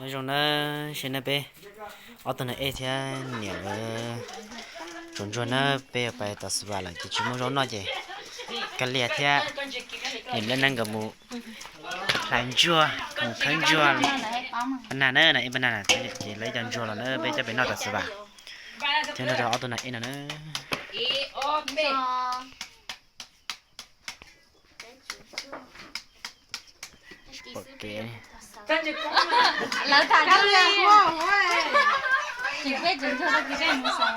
Nyob zoo na, seb na peb ob tug nas ej thiab niam lawv tsuav ntsuag na, peb yuav pais tom xi vas lawm ces tsis muaj zaub noj ces Kab Lias thiab niam Nplaj Neeb nkawd mus hlais ntsuag, mus khawb ntsuag. Pab nag na, nas ej pab nag na, ces lawv ib co ntsuag los na peb coj pem noj tom xi vas thiab nrog rau ob tug nas ej no na. Pom kev. Lawv tham li, tseem peb tseem ntsuag tau kev mus xav.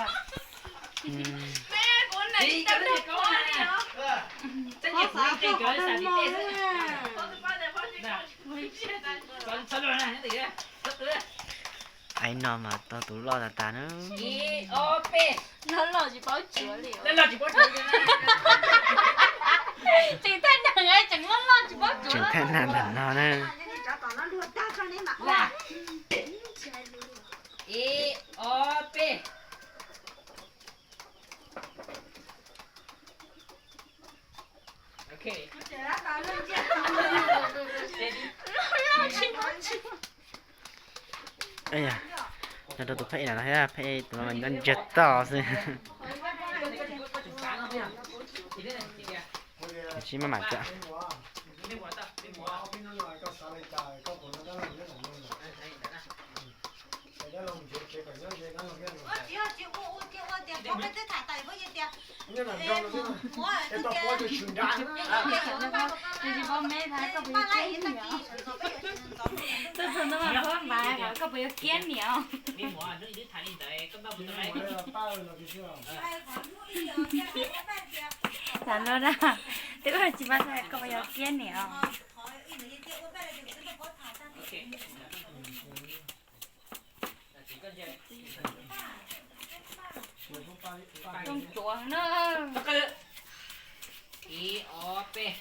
Aib no mas tau tus loj tas tas na. Loj loj tsis paub tsuav li. Tseem thaj nag tseem loj loj tsis paub tsuav. Tseem thaj nag nram no na. Ib ob peb. Nrog rau tus phab ej no thiab, phab ej tus no nyob ntsiag to xwb. Tsis maj mam tso. Txog txog ntawd mas koj mas koj puas yog kiab niam? Tam no na, twb ua tsis pab txog koj puas yog kiab niam? Rooj tsuav na. Ib ob peb.